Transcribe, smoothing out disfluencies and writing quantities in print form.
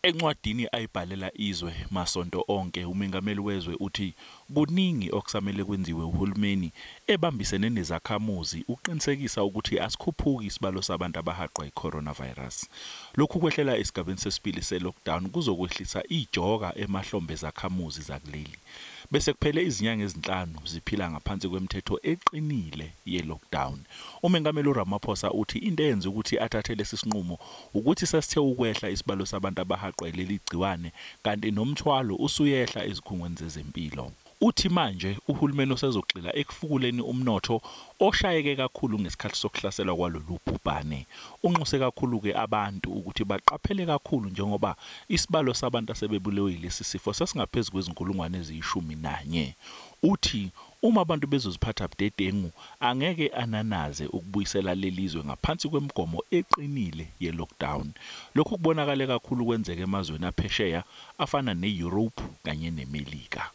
Encwadini ayibhalela izwe masonto onke uMengameli wezwe uthi kuningi okusamele kwenziwe uhulumeni ebambisene nezakhamuzi ukuqinisekisa ukuthi asikhuphuki isibalo sabantu abahaqwa i-coronavirus. Lokhu kwehlela esigabeni sesibili se-lockdown kuzokwehlisa ijoka emahlombe ezakhamuzi zakuleli. Bese kuphele izinyanga ezinhlanu ziphila ngaphansi kwemithetho eqinile ye-lockdown. UMengameli uRamaphosa uthi into eyenza ukuthi athathe lesi sinqumo ukuthi sesithe ukwehla isibalo sabantu abahaqwa yileli gciwane kanti nomthwalo usuyehla ezikhungweni zezempilo. Uthi manje uhulumeni usezogxila ekufukuleni umnotho oshayeke kakhulu ngesikhathi sokuhlaselwa kwalolu bhubhane. Unxuse kakhulu-ke abantu ukuthi baqaphele kakhulu njengoba isibalo sabantu asebebulewe yilesi sifo sesingaphezu kwezinkulungwane eziyi-11. Uthi uma abantu bezoziphatha budedengu angeke ananaze ukubuyisela leli zwe ngaphansi kwemigomo eqinile ye-lockdown. Lokhu kubonakale kakhulu kwenzeka emazweni aphesheya afana ne-Europe kanye neMelika.